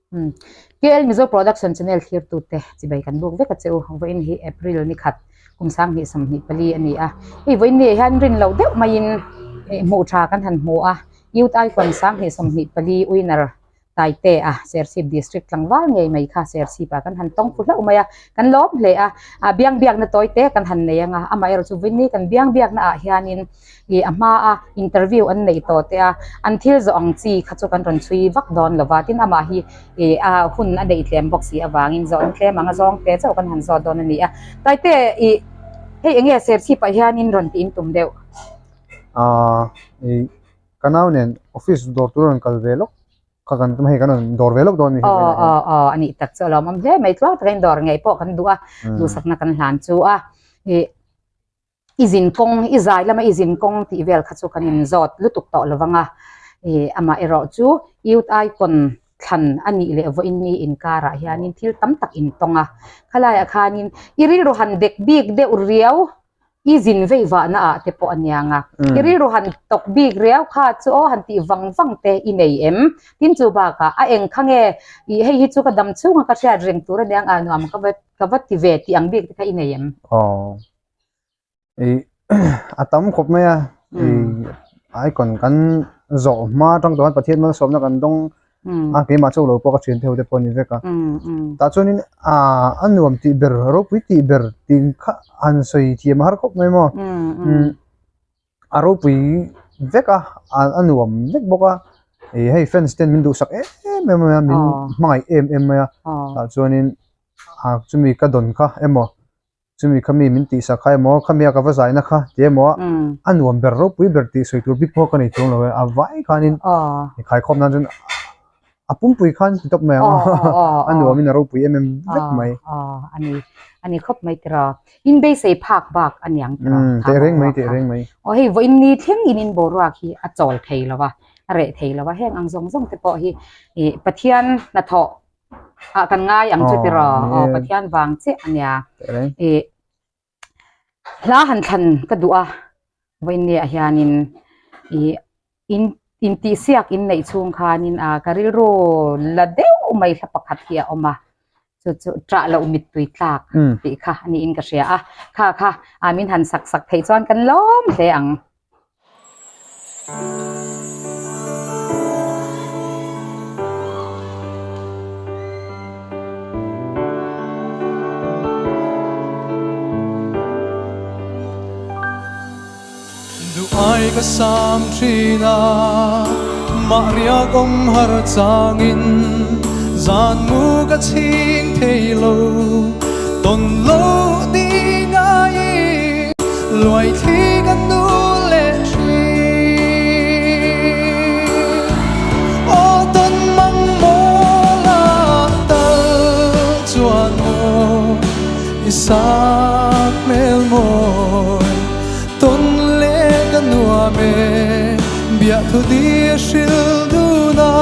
KL Mizo Production Channel thlirtute chibai kan buk vek a che u. Vawiin hi April ni khat kum 2024 a ni a. Hei vawiin ni ah hian rin loh deuh maiin hmuh tha kan han hmu a. Youth Icon 2024 winner Taite a Serchhip District tlangval ngei mai kha Serchhip ah kan han tawng fu hlauh mai a, kan lawm hle a, a biang biakna tawi te kan han nei anga, amaherawh chu Vinny kan biang biakna ah hianin ih a hma a interview an neih tawh te a, an thil zawh ang chi kha chu kan rawn chhui vak dawn lo va, tin amah hi ih a hun a neih tlem bawk si avangin zawhna tlem anga zawng te chauh kan han zawt dawn a ni a, Taite ih hei eng nge Serchhip ah hianin rawn tih in tum deuh? Aaa ih. Ka nau nen office dawr tur a rawn kal ve lawk kha kan tum hei kan rawn dawr ve lawk dawn a ni Aw aw aw a nih tak chu a lawmawm hle mai tluang takin dawr ngei pawh kan duh a duhsakna kan hlan chu a ih i zin kawng i zai lama i zin kawng tih vel kha chu kan in zawt lutuk tawh lo vang a ih amah erawh chu youth icon thlan a nih leh vawiin ni inkarah hianin thil tam tak in tawng a khalaiah khanin i rilru han dek bik deuh riau I zin vei vahna ah te pawh a niang a, i rilru han tawk bik riau kha chu aw han tih vang vang te i nei em? Tin chu bakah a eng kha nge i hei hi chu ka dam chhunga ka hriat reng tur a niang a nuam ka va ka va ti ve tih ang bik te kha i nei em? Aw i a tam khawp mai a, i icon kan zawh hma atang tawh khan Pathian malsawmna kan dawng a keimah chauh lo pawh ka thian theuh te pawh a ni vek a tah chuanin aaa a nuam tih ber ropui tih ber tih kha han sawi thiam a har khawp mai maw a ropui vek a a nuam vek bawk a ih hei fans ten min duhsak em em mai a min hmangaih em em mai a tah chuanin ah chumi ka dawn kha emaw. Chumi kha mi min tihsak kha emaw, khami a ka va zaina kha ti emaw a, a nuam ber ropui ber tih sawi tur bik pawh ka nei chuang lo e, a vai khanin khaikhawm nan chuan a pumpui khan ti tawp mai ang a nuamin a ropui em em vek mai. A ni, a ni khawp mai tiraw. In beisei phak bak a niang tiraw. Tehreng mai, tehreng mai. Aw hei vawiin ni thleng in in boruak hi a chawl thei lo va, a reh thei lo va, heng ang zawng zawng te pawh hi Pathian hnathawh Ah kan ngai ang chu tiraw aw Pathian vang chiah a nia ih hla han thlan ka duh a vawiin ah hianin ih in intihsiak in neih chhung khanin a ka rilru la deuh mai hla pakhat hi a awm a chu chu ṭah loh mittui tlak tih kha a niin ka hria a kha kha ah min han sak sak theih chuan kan lawm hle ang. Duh ai ka sam thin a, mah riak awm har changin zan mu ka chhing thei lo, tawn loh ding aiin luai thli ka nu leh thin. Aw tawn mang mawl a tal chuan maw i sak hmel mawi tawn leh ka nuam e biahthu di hril dun a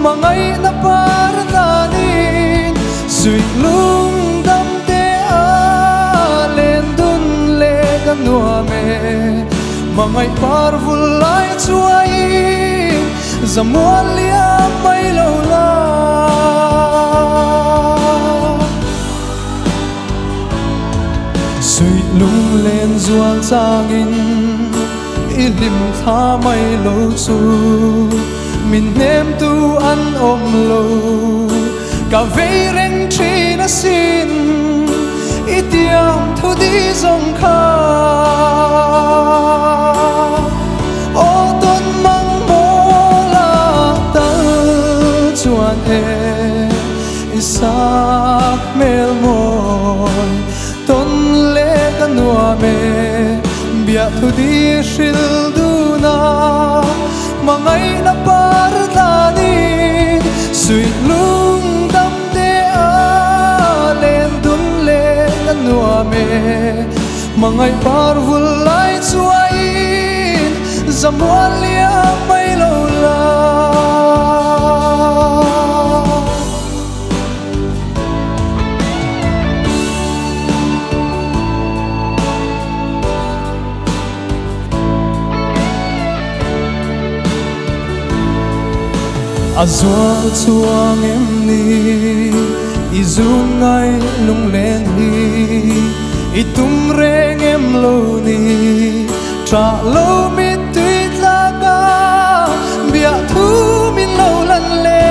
hmangaihna par danin suih lung dam te a len dun leh ka nuam e hmangaih par vul lai chuaiin zamual liam mai lo la. Suih lunglen zual changin i hlim thla mai lo chu min hnemtu an awm lo ka vei reng thin asin i tiang thu di zawng kha aw tawn mang mawl a tal chuan e I sak hmel mawi tawn leh ka nuam e, biahthu di hril dun a, hmangaihna par tlanin suih lung dam te a len dun leh ka nuam e, hmangaih par vul lai chuaiin zamual liam mai lo la. A zual chuang em ni i zun ngai lunglen hi i tum reng em lo ni Ṭah lo mittui tlak a biah thu min lo lan le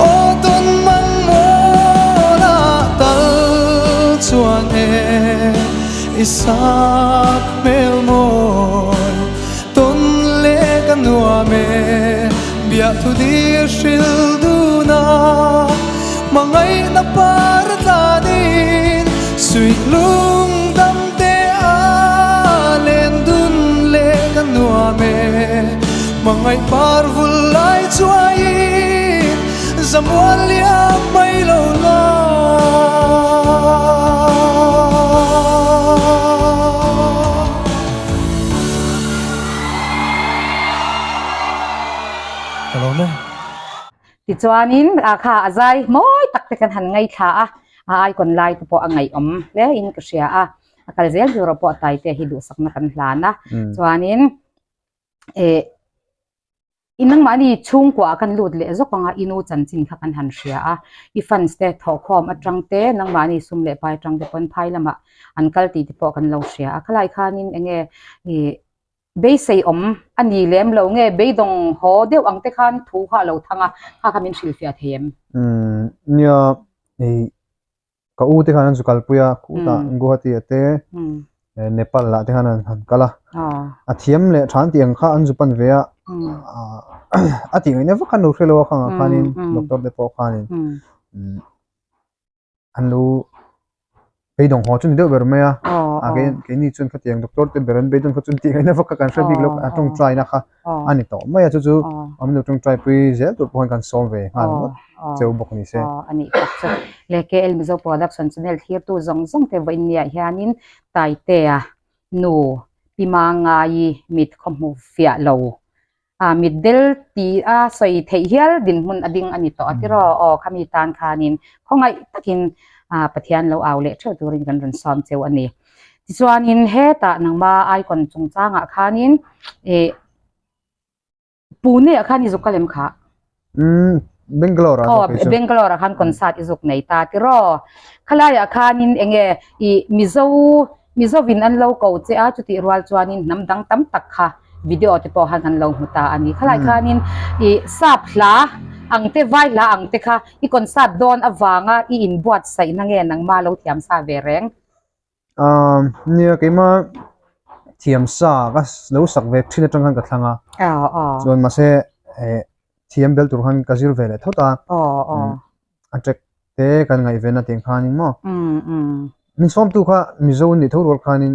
Aw tawn mang mawl ah tal chuan e i sak hmel mawi tawn le ka nuam e biah thu dir hril dun a hmangaihna par tlanin suih lung dam te a len dun le ka nuam e hmangaih par vul lai chuaiin zamual liam mai lo la. Ka lawm e. Tichuanin a kha a zai mawi tak te kan han ngaithla a, a icon lai te pawh a ngaihawm hle in ka hria a, a kal zel tur pawh a taite hi duhsakna kan hlan a, chuanin eh I nangmahni chhungkua ah kan lut leh zawk ang a, i nu chanchin kha kan han hria a, i fans te thawhkhawm atang te, nangmahni sum leh pai atang te pawn phai lamah an kal tih te pawh kan lo hria a, khalai khanin eng nge i beisei awm a ni lem lo nge beidawng haw deuh ang te khan thu kha a lo thang a, kha kha min hrilhfiah thei em? Umm nia i Ka u te khan an zu kalpui a, khutah Guwahati ah te Nepal ah te khan an han kal a, a thiam leh tha an tih ang kha an zu pan ve a, a tih ngaihna vak khan lo hre lo a khangah khanin doctor te pawh khanin an lo beidawng haw chu ni deuh ber mai a, a keini chuan khatiang doctor te ber an beidawn kha chuan tih ngaihna vak kha kan hre bik lo a tawngtaina kha a ni tawh mai a, chu chu an lo tawngtai pui zel tur pawh khan kan sawm ve nghal ngawt. cheu bawk ni se. Aw a nih tak chu. Le KL Mizo Production channel thlirtu zawng zawng te vawiin hianin Taitea nu Pi Mangai mit khawhmu fiah lo a mit del ti a sawi theih hial dinhmun a ding a ni tawh a tiraw aw khami tan khanin khawngaih takin a Pathian lo au leh theuh turin kan rawn sawm cheu a ni. Tichuanin hetah nangma icon chungchangah khanin ih Pune ah khan i zuk ka lem kha. Umm Bangalore ah zawk kei chu. Bangalore ah khan concert i zuk nei ta tiraw. Khalai ah khanin enge i Mizo Mizovin an lo ko che a chutih rual chuanin hnam dang tam tak kha video te pawh khan kan lo hmu ta a ni. Khalai khanin i sap hla ang te vai hla ang te kha i concert dawn avanga i inbuatsaihna nge nangma lo thiam sa ve reng. Umm nia keima thiam sa ka lo sak ve thin atang khan ka thlang a chuan mahse eh thiam bel tur khan ka zir ve leh thawt a a track te kan ngaih ve na tih khanin maw min sawmtu kha Mizo an nih tho rual khanin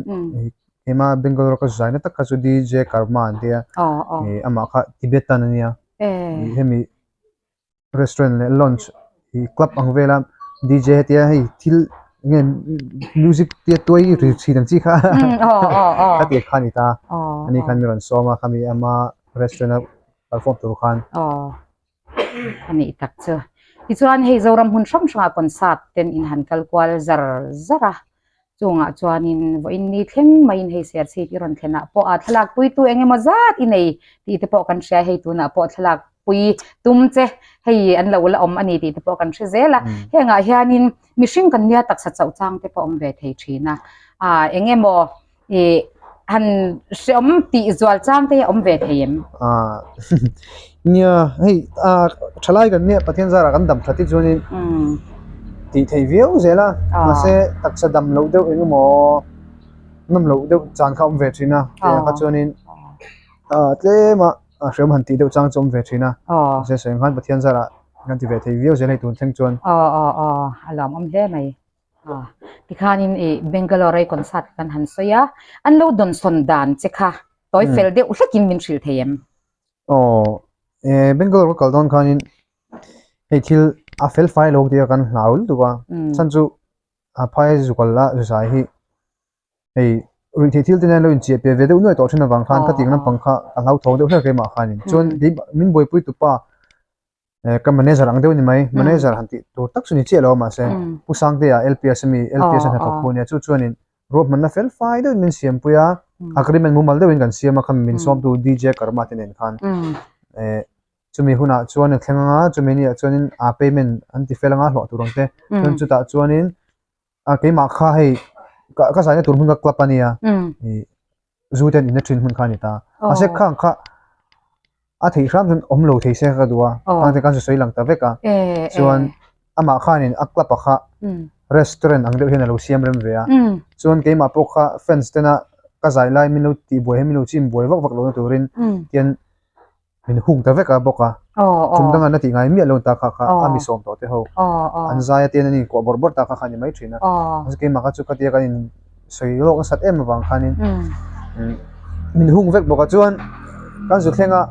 keima Bangalore ka zai na tak kha chu DJ Karma an tia amah kha Tibetan ania hemi restaurant leh lounge ih club ang vela D_J hetia hei thil enge music te tuai ri thin ang chi kha kha ti kha a ni ta ani khan mi rawn sawm a khami ama restaurant a perform tur khan. Aw a nih tak chu tichuan hei Zoram hmun hrang hrangah concert ten in han kal kual zar zar a Chungah chuanin vawiin ni thleng maiin hei serchhip i rawn thlenah pawh a thlalak puitu eng emaw zat i nei tih te pawh kan hria hei tunah pawh thlalak pui tum che hei an lo la awm a ni tih te pawh kan hre zel a hengah hianin mihring kan nia taksa chauh chang te pawh awm ve thei thin a ah eng emaw ih han hreawm tih zual chang te hi a awm ve thei em? Ah nia hei ah thalai kan nia Pathian zarah kan dam that hi chuanin tih theih viau zel a mahse taksa dam loh deuh eng emaw nawm loh deuh chan kha a awm ve thin a tiang kha chuanin ah tlem a hreawm han tih deuh chang chu a awm ve thin a mahse sawi ang khan Pathian zarah kan ti ve thei viau zel hei tun thleng chuan. Aw aw aw a lawmawm hle mai. Tikhanin i Bangalore a i concert kan han sawi a an lo dawnsawn dan che kha tawi fel deuh hlekin min hrilh thei em? Aw e Bangalore ka kal dawn khanin hei thil a fel fai lo tia kan hlau lutuk a chhan chu a phai zukal a zuzai hi hei ruihtheih thil te nen lo inchiah piah ve deuh nuai tawh thin avang khan ka tih lampang kha ka hlauthawng deuh hlek keimah khanin chuan min buaipui tupa ka manager ang deuh a ni mai manager han tih tur tak chu ni chiah lo a mahse Pu Sangtea LPS ami LPS a hnathawk pawh a nia chu chuanin ruahmanna fel fai deuhin min siampui a. Agreement mumal deuhin kan siam a khami min sawmtu DJ Karma te nen khan chumi hunah chuan a thleng anga chumi ni ah chuanin a payment an ti fel anga hlawh tur ang te chuan chutah chuanin a keimah kha hei ka zaina tur hmun kha club a nia ih zu ten in a thin hmun kha a ni ta mahse khang kha a theih hram chuan awm lo thei se ka duh a khang te khan sawi lang ta vek a chuan amah khanin a club a kha restaurant ang deuh hian a lo siam rem ve a chuan keimah pawh kha fans tena ka zai lai min lo tih buai hi min lo chim buai vak vak lohna turin tian min hung ta vek a bawk a tum danga na tih ngai miah lo ta kha kha a mi sawm tawh te ho an zai a te an inkuah bawrh bawrh ta kha kha a ni mai thin a keimah kha chu khatia kan in sawi lawk nasat em avang khanin min hung vek bawk a chuan kan zu thleng a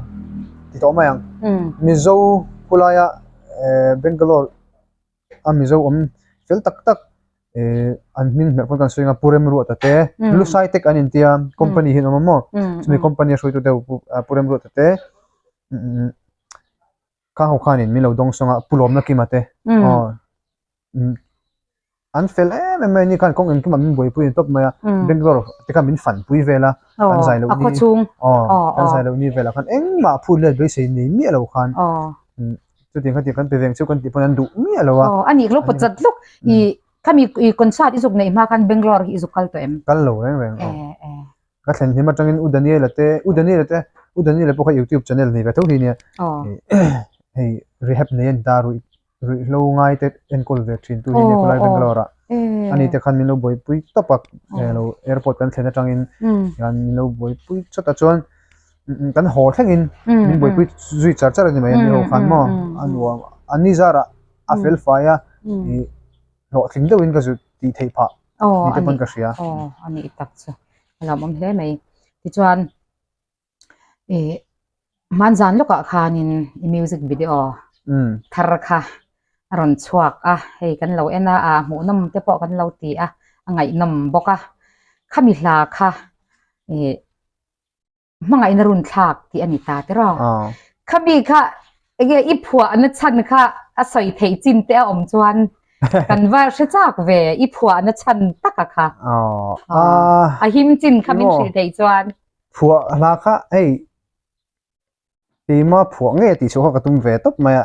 ti tawh mai ang Mizo khulaia Bangalore a Mizo awm fel tak tak eh an hming hmeh pawn kan sawi anga Pu Remruata te Lusai Tech an intia company hi an awm a maw chumi company a hruaitu deuh Pu Remruata te khang ho khanin min lo dawng sawng a Pu Lawmna Kima te aw an fel em em mai a ni khan kawng engkim ah min buaipui a ni tawp mai a Bangalore te khan min fanpui vel a kan zai loh ni aw kan zai loh ni velah khan engmah phut let beisei nei miah lo khan Chutiang kha tih kan pe veng chu kan tih pawn an duh miah lo a. Aw, a nih ka lo pawt zat hluk. I khami i concert i zuk neih hma khan Bangalore hi i zuk kal tawh em? Kal lo reng reng aw. Eh eh. Ka thlen hlim atangin U Daniela te, U Daniela te, U Daniela pawh kha YouTube channel nei ve tho hi nia. Aw. Hei rehab nei a ni ta ruih ruihhlo ngai te enkawl ve thin tu hi nia khawlai Bangalore ah. Ani te khan min lo buaipui tawp a, lo airport kan thlen atangin hian min lo buaipui chawt a chuan kan haw thlengin min buaipui zui char char a ni mai a ni ho khan maw a nuam a ni zarah a fel fai a ih hlawhtling deuhin ka zut tih theih phah ni te pawn ka hria. Aw a nih tak chu a lawmawm hle mai tichuan ih hmanzan lawkah khanin i music video thar kha a rawn chhuak a hei kan lo en a ah hmuhnawm te pawh kan lo ti a a ngaihnawm bawk a khami hla kha ih. Hmangaihna run thlak tih a ni ta tiraw. Khami kha enge i phuahna chhan kha a sawi theih chin te a awm chuan kan va hre chak ve i phuahna chhan taka kha. A him chin kha min hrilh theih chuan. Phuah hla kha hei keima phuah nge tih chhuah kha ka tum ve tawp mai a.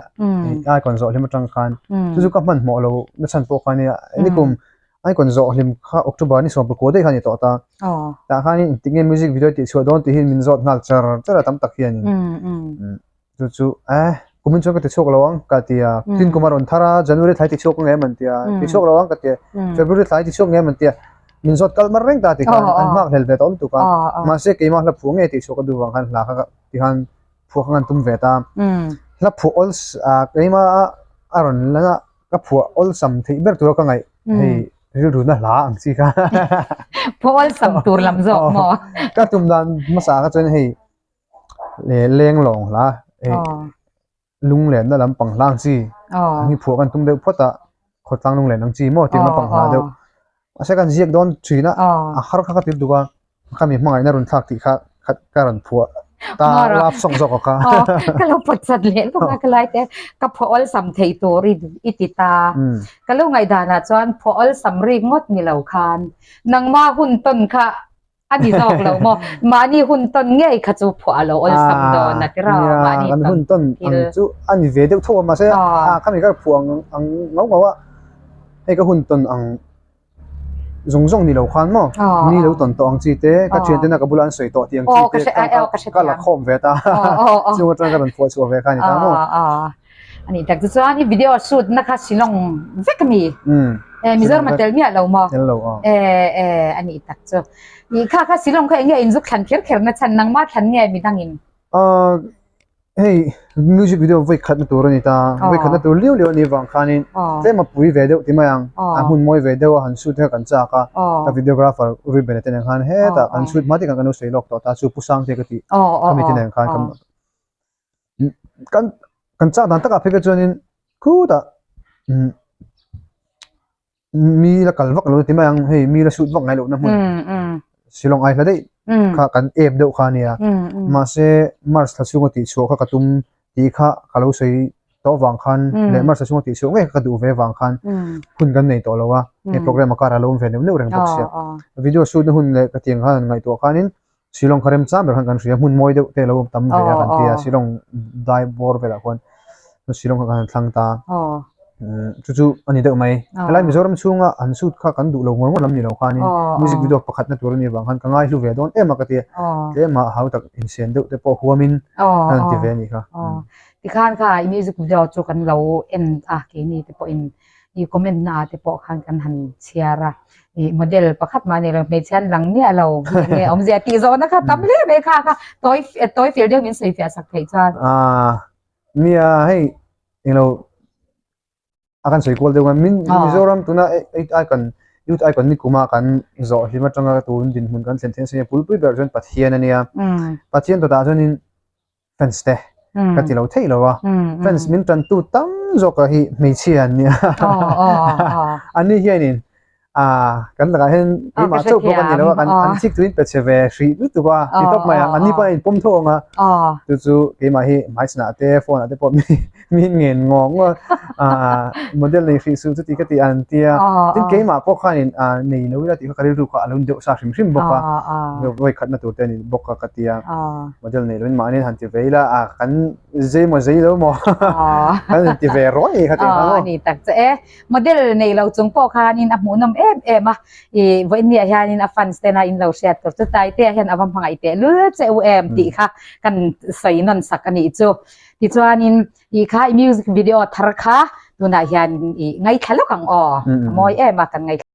Icon zawh hlim atang khan chu chu ka hmanhmawh lo na chhan pawh kha nia nikum Icon zawh hlim kha October ni 19 daih kha a ni tawh ta. Tah khanin engtik nge music video tih chhuah dawn tih hi min zawt nghal char char a tam tak hianin. Chu chu eh kumin chuan ka ti chhuak lo ang ka ti a, tin kum a rawn thar a January thlai ti chhuak ngei an ti a, ti chhuak lo ang ka ti a, February thlai ti chhuak ngei an ti a, min zawt kal mar reng ta ti khan an nghak hlel ve tawh lutuk a. Mahse keimah hla phuah ngei tih chhuah ka duh vang khan hla kha ti khan phuah kha kan tum ve ta. Hla phuah awl keimah a rawn lan a. Ka phuah awlsam theih ber tura ka ngaih hei rilruna hla ang chi kha. Phuah awlsam tur lam zawk maw? Ka tum dan hmasa kha chuan hei leng lawng hla hei lunglenna lampang hla ang chi ang hi phuah kan tum deuh phawt a khawtlang lunglen ang chi maw tih lampang hla deuh. Mahse kan ziak dawn thin a, a har kha ka ti lutuk a, kha mi hmangaihna rawn thlak tih kha ka rawn phuah ta lap sawk zawk a kha. Ka lo pawt chat leh lutuk a ka lai te, ka phuah awlsam thei tur i ti ta. Ka lo ngaihdanah chuan phuah awlsam rik ngawt ni lo khan nangma hun tawn kha A ni zawk lo maw? Mahni hun tawn ngei kha chu phuah a lo awlsam dawn a ti rau. Mahni kan hun tawn ang chu a ni ve deuh tho a mahse a khami ka phuah ang ang ngau ngau a hei ka hun tawn ang zawng zawng ni lo khan maw mi lo tawn tawh ang chi te ka thian tena ka bula an sawi tawh tih ang chi te ka la khawm ve ta chung atang ka rawn phuah chhuah ve kha a ni ta maw. A nih tak chu chuan i video shoot na kha Shillong vek a mi? Eh Mizoram a tel miah lo maw? Tel lo aw. Eh eh a nih tak chu. I kha kha Shillong kha enge inzuk thlan kher kher na chhan nangmah thlan nge midang in? Ah hei music video vawi khat na tur a ni ta. Vawi khat na tur liau liau a nih vang khanin tlem a pui ve deuh ti mai ang. A hmun mawi ve deuh a han shoot kha kan chak a. Ka videographer Ruben a te nen khan hetah kan shoot hma tikhan kan lo sawi lawk tawh ta chu Pu Sangte ka tih khami te nen khan kan Kan kan chak dan takah phei kha chuanin khutah umm mi la kal vak lo ti mai ang hei mi la shoot vak ngai lohna hmun Shillong ai hla daih kha kan ep deuh kha a nia mahse March thla chhunga tih chhuah kha ka tum tih kha ka lo sawi. tawh vang khan leh March chhunga tih chhuah ngei ka duh ve vang khan hun kan nei tawh lo a, he program a kar a lo awm ve neuh neuh reng bawk sia. Video shoot na hun leh ka tiang khan ngaihtuah khanin Shillong kha remchang ber khan kan hria, hmun mawi deuh te a lo awm tam ve a kan ti a, Shillong dai bawr velah khuan Shillong kha kan han thlang ta. Chu chu a ni deuh mai. Helai Mizoram chhunga an shoot kha kan duh lo ngawr ngawr lam ni lo khanin music video pakhat na tur a nih vang khan ka ngaihlu ve dawn em a ka ti a, tlema hau tak insian deuh te pawh huamin an ti ve a nih kha. Tikhan kha i music video chu kan lo en a keini te pawhin i comment na ah te pawh khan kan han chhiar a, i model pakhat mah ni lo hmeichhe an lang miah lo nge awmzia tih zawhna kha tam hle mai kha kha tawi tawi fel deuh min sawi fiah sak theih chuan. Ah nia hei englo a kan sawi kual deuh a min Mizoram tuna icon youth icon ni kuma kan zawh hlim atanga tun dinhmun kan thlen thlen a pulpui ber chuan Pathian a nia Pathian tawtah chuanin fans te ka ti lo theih lo a fans min tan tu tam zawk a hi hmeichhia an nia an ni hianin a kan lakah hian keimah chauh pawh ka ni lo a kan an thik tuin pe che ve hrih lutuk a ti tawp mai ang an ni pawh a inpawm tho ang a chu chu keimah hi hmaichhanah te phone ah te pawh mi min ngen ngawng a model nei hrih suh chuti ka ti an tia tin keimah pawh khanin nei lo ila tih kha ka rilru kha a lo deuh sa hrim hrim bawk a vawi khatna tur te a ni bawk a ka tia model nei loin mahni han ti ve ila a kan zei maw zei lo maw kan han ti ve ruai kha tih a ni tak che e model nei lo chung pawh khanin a hmuhnawm em em a i vawinia hianin a fans tena in lo hriat tur chu Taitea hian a va hmangaih teh lul che u em tih kha kan sawi nawn sak a nih chu. Tichuanin i kha i music video thar kha tunah hian i ngaithla lawk ang aw. A mawi em a kan ngaithla.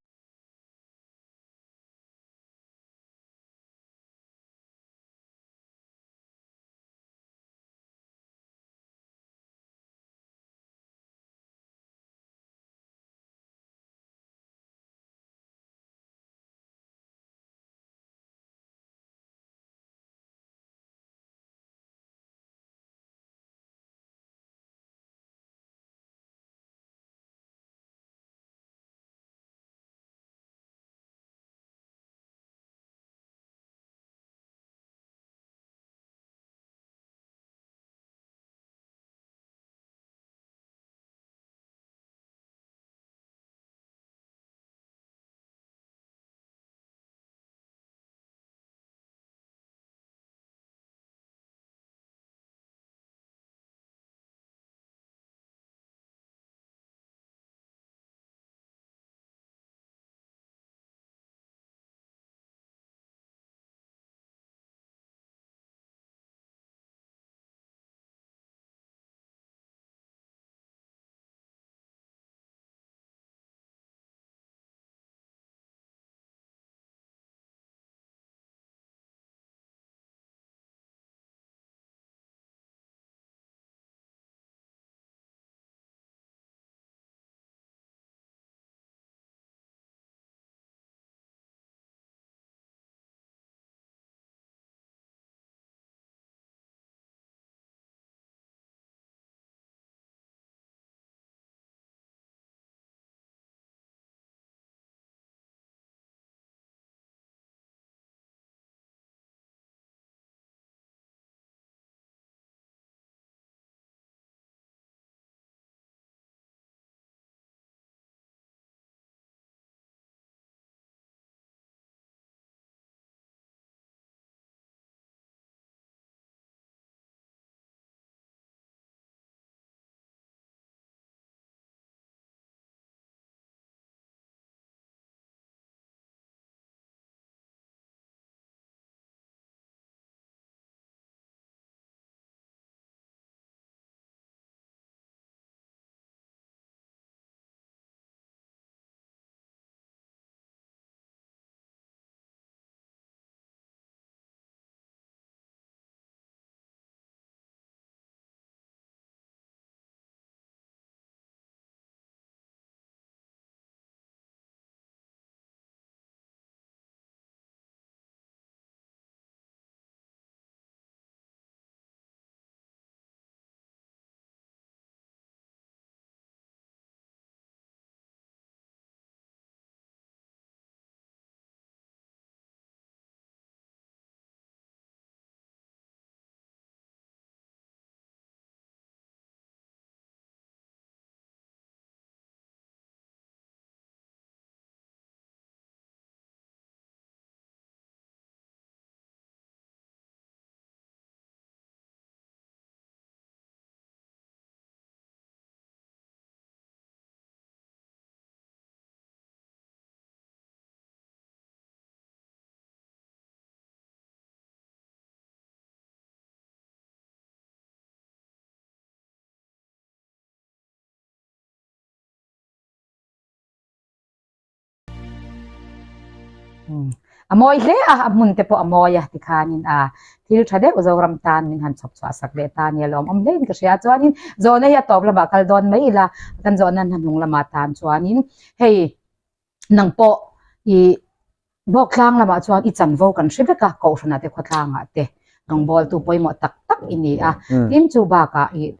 A mawi hle a, a hmun te pawh a mawi a tikhanin a thil tha deuh Zoram tan min han chhawp chhuah sak leh ta nia lawm awm hlein ka hria. Chuanin zawhna hi a tawp lamah kal dawn mai ila, kan zawhna hnahnung lamah tan chuanin hei nang pawh i Bawktlang lamah chuan i chanvo kan hre vek a, Kohhranah te khawtlangah te rawngbawltu pawimawh tak tak i ni a. Tin chu bakah i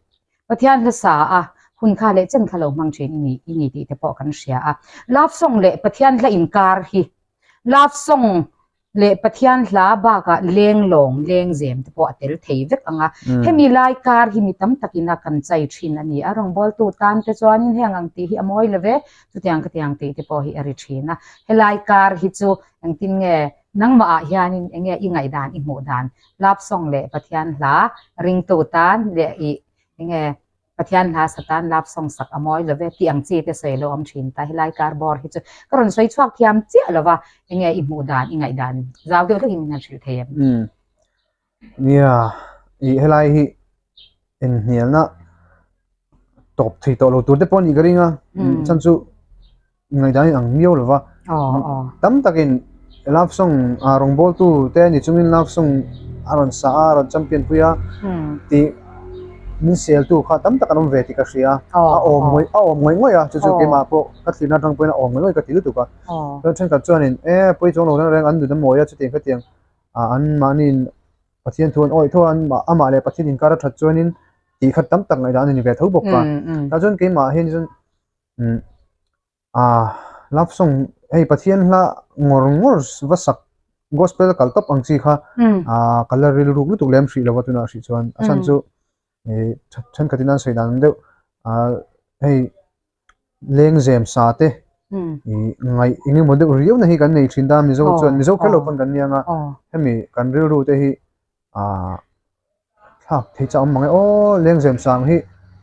Pathian hlasa a hun kha leh chen kha lo hmang thin i ni i ni tih te pawh kan hria a. Love song leh Pathian hla inkar hi love song leh Pathian hla bakah lenglawng lengzem te pawh a tel thei vek ang a. Hemi lai kar hi mi tam takin a kan chai thin a ni a. Rawngbawltu tan te chuanin heng ang tih hi a mawi lo ve. Chutiang khatiang tih te pawh hi a ri thin a. Helai kar hi chu engtin nge nangmah ah hianin enge i ngaihdan i hmuh dan love song leh Pathian hla ringtu tan leh i enge Pathian hla sa tan love song sak a mawi lo ve tih ang chi te sawi lo awm thin ta. Helai kar bawr hi chu ka rawn sawi chhuak thiam chiah lo va, enge i hmuh dan i ngaihdan zau deuh hlekin min han hrilh thei em? Nia, i helai hi inhnialna tawp thei tawh lo tur te pawh a nih ka ring a, chhan chu ngaihdan in ang miau lo va. Tam takin love song ah rawngbawltu te ni chungin love song a rawn sa a, a rawn champion pui a tih min seltu kha tam tak an awm ve tih ka hria a, a awm ngawih a awm ngawih ngawih a, chu chu keimah pawh ka thlirna atang pawhin a awm ngawih ngawih ka ti lutuk a. Chuan thenkhat chuanin e pawi chuang lo reng an nun a mawi a chutiang khatiang ah an mahniin Pathian thu an awih tho a, an amah leh Pathian inkar a that chuanin tih khat tam tak ngaihdan a ni ve tho bawk a. Tah chuan keimah hian chuan umm ah love song hei Pathian hla ngawr ngawr va sak gospel kal tawp ang chi kha ah ka la rilruk lutuk lem hrih lo a tunah hrih chuan a chhan chu ih thenkhatin an sawi dan ang deuh ah hei lengzem sa te ih ngaih eng emaw deuh riau na hi kan nei thin ta mizo chuan mizo kher lo pawn kan nia nga hemi kan rilru te hi ah thlak thei chak awm mang e aw lengzem sang hi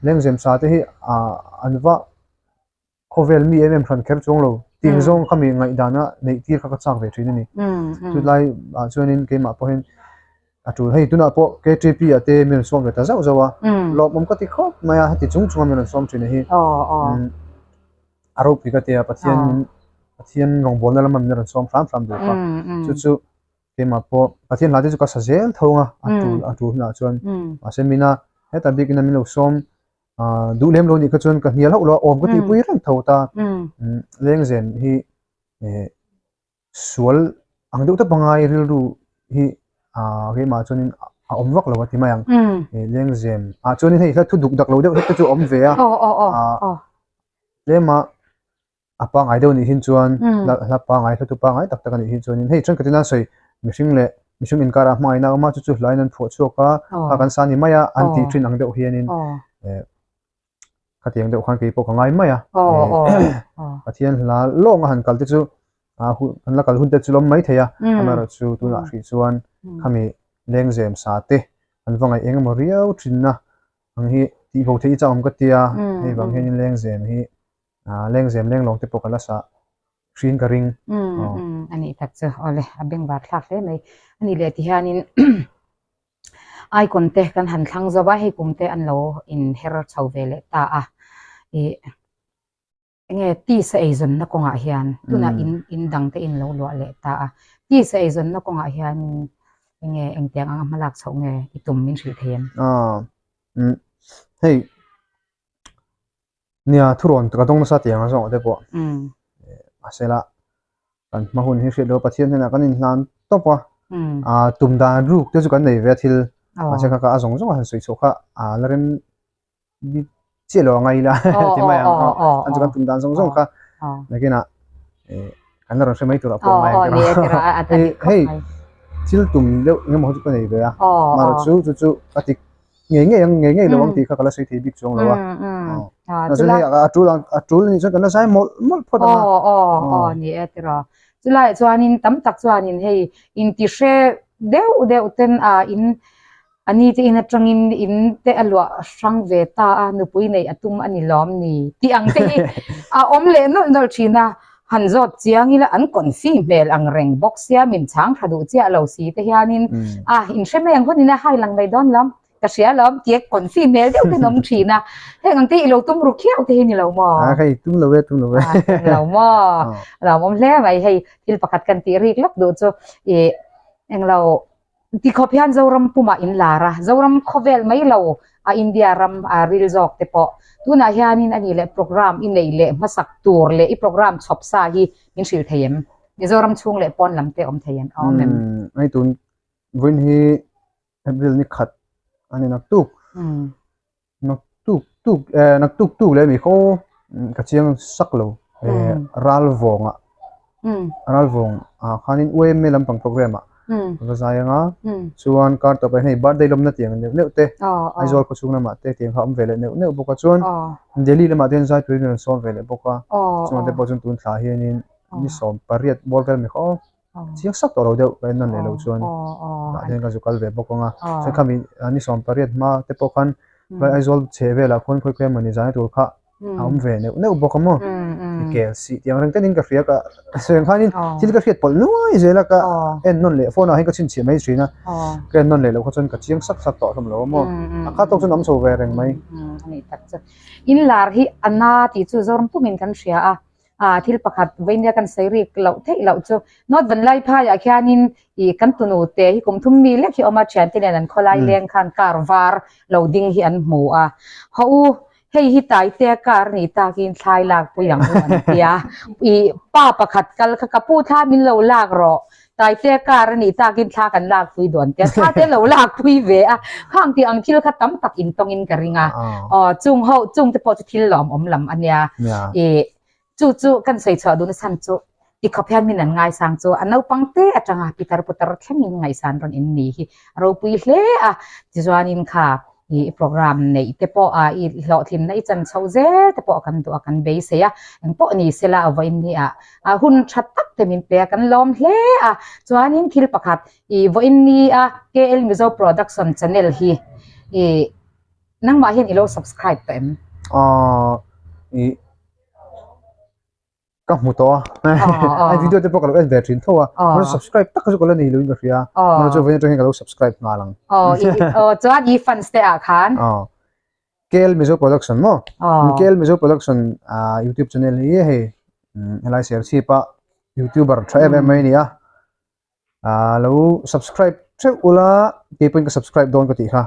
lengzem sa te hi ah an va khawvel mi em em hran kher chuang lo tih zawng kha mi ngaihdana neih tir kha ka chak ve thin a ni chutlai ah chuanin keimah pawhin a tul hei tunah pawh KTP ah te min rawn sawm ve ta zauh zauh a lawmawm ka ti khawp mai a heti chung chunga min rawn sawm thin a hi a ropui ka tia Pathian Pathian rawngbawlna lama min rawn sawm hram hram duh kha chu chu keimah pawh Pathian hla te chu ka sa zel tho ang a a tul a tul hunah chuan mahse mina heta bikin a min lo sawm ah duh lem lo nih kha chuan ka hnial hauh lo a awm ka tihpui reng tho ta lengzen hi eh sual ang deuh tawp angai rilru hi ah keimah chuanin a awm vak lo a ti mai ang eh lengzem ah chuanin hei hla thu duk dak lo deuh te chu a awm ve a ah tlema a pangai deuh anih hin chuan hla pangai hla thu pangai tak tak anih hin chuanin hei thenkhatin an sawi mihring leh mihring inkar ah hmangaihna a awm a chu chu hlain an phuah chhuak a kha kan sa ni mai a an tih thin ang deuh hianin eh khatiang deuh khan kei pawh ka ngai mai a Pathian hla lawng a han kal te chu a hun an la kal hun te chu lawm mai thei a amaherawhchu tunah hrih chuan khami lengzem sa te an va ngaih eng emaw riau thin a ang hi tih bo theih chak awm ka tia hei vang hianin lengzem hi ah lengzem lenglawng te pawh ka la sah hrin ka ring. A nih tak chu awle a bengvar thlak hle mai a nih leh ti hianin icon te kan han thlang zo a hei kum te an lo in her chho ve leh ta a ih enge tisa eizawnna kawngah hian tunah in in dang te in lo luah leh ta a tisa eizawnna kawngah hianin enge engtiang anga hmalak chhoh nge i tum min hrilh thei em? Hei Nia thurawn ka dawng nasa tiang a zawng te pawh mahse la kan hma hun hi hriat lo Pathian hnenah kan inhlan tawp a ah tum dan ruk te chu kan nei ve a thil mahse kha kha a zawng zawng a han sawi chhuah kha ah la rem bik chiah lo a ngai ila ti mai ang aw chu kan tum dan zawng zawng kha nakinah eh kan la rawn hre mai tur ah pawh a ngai ang tiraw hei thil tum deuh eng emaw chu ka nei ve a mahse chu chu a ti ngei ngei ang ngei ngei lo ang tih kha ka la sawi thei bik chuang lo a chuan hei a tul ang a tul anih chuan kan la zai mawlh mawlh phawt ang a aw aw aw ni e tiraw chulaiah chuanin tam tak chuanin hei inti hre deuh deuh ten a in ani te in atangin in te a luah hrang ve ta a nupui neih a tum a ni lawm ni tih ang te hi a awm leh nawlh nawlh thin a han zawt chiang ila an confi hmel ang reng bawk sia min chhang tha duh chiah lo si te hianin a inhre mai ang hunin a hai lang mai dawn lam. Ka hria lawm tia confi hmel deuh ten awm thin a. Heng ang te i lo tum ru khiau te hi ni lo maw? A hei tum lo e tum lo e. A tum lo maw? Lawmawm hle mai hei thil pakhat kan tih rik lawk duh chu ih englo Tikhawp hian Zoram pumah in lar a, Zoram khawvel mai lo a India ram a ril zawk te pawh. Tunah hianin a nih leh program i neih leh hmasak tur leh i program chhawp sa hi min hrilh thei em? Mizoram chhung leh pawn lam te awm thei em? A awm em? Umm, hei tun vawiin hi April ni khat a ni naktuk. Naktuk tuk eh naktuk tuk leh mi khaw ka chiang sak lo eh Ralvawngah Ralvawng ah khanin UMA lampang program ah ka va zai anga chuan kar tawp ah hian hei birthday lawmna tiang neuh neuh te Aizawl khawchhung lamah te tiang kha a awm ve leh neuh neuh bawk a chuan Delhi lamah te hian zai turin rawn sawm ve leh bawk a chungah te pawh chuan tun thla hianin ni 18 bawr vel mi khaw Chiang sak tawh lo deuh ka en nawn leh lo chuan tah hian ka zu kal ve bawk ang a chuan khami ni 18 hma te pawh khan helai Aizawl chhe velah khuan khawi khawi emawni zai tur kha a awm ve neuh neuh bawk a maw i kel sih tih ang reng tenin ka hria ka sawi ang khanin thil ka hriat pawlh nuai zel a ka en nawn leh phone ah hian ka chhinchhiah mai thin a ka en nawn leh loh kha chuan ka chiang sak sak tawh hlawm lo a maw a kha tawk chuan a awm chho ve reng mai. In lar hi a na tih chu Zoram pumin kan hria a Ah thil pakhat veinia kan sawi rik loh theih loh chu North Vanlaiphai ah khianin ih kan tunu te hi kum thum mi lek hi awm a thiante nen an khawlai leng khan car var lo ding hi an hmu a haw u hei hi Taitea car ni takin thlai lak pui ang u an tia ih pa pakhat kal kha ka pu thla min lo lak rawh Taitea car a nih takin thla kan lak pui duh an tia thla te lo lak pui ve a khang tih ang thil kha tam tak intawngin ka ring a aw chung ho chung te pawh chu thil lawmawm lam a nia ih chu chu kan sawi chhuah duhna chhan chu tikhawp hian min an ngaisang chu a naupang te atanga pitar putar thlengin ngaihsan rawn in ni hi a ropui hle a tichuanin kha I program neih te pawh a i hlawhtlinna i chan chho zel te pawh kan duh a kan beisei a, engpawh ni sela a vawiin ni ah a hun tha tak te min pe a kan lawm hle a, chuanin thil pakhat i vawiin ni a KL Mizo Production channel hi i nangmah hian i lo subscribe tawh em? Aaa i. Ka hmu tawh a, a video te pawh ka lo en ve thin tho a, ka lo subscribe tak chu ka la nei lo in ka hria, mahse chu vawiin atang hian ka lo subscribe nghal ang. Aw chuan i fans te ah khan. Aw KL Mizo Production maw? KL Mizo Production YouTube channel hi hei helai Serchhip a YouTuber tha em em mai a ni a. Ah lo subscribe theuh ula keipawhin ka subscribe dawn ka tih kha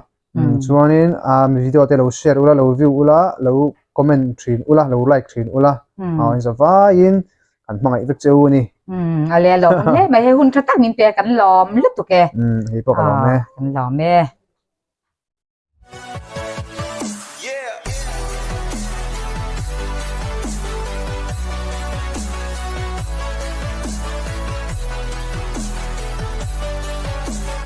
chuanin ah mi video te lo share ula lo view ula lo comment thin ula lo like thin ula ah in zavaiin kan hmangaih vek che u a ni. A le lawm hle mai hei hun tha tak min pe kan lawm lutuk e. Hei pawh ka lawm e. Kan lawm e.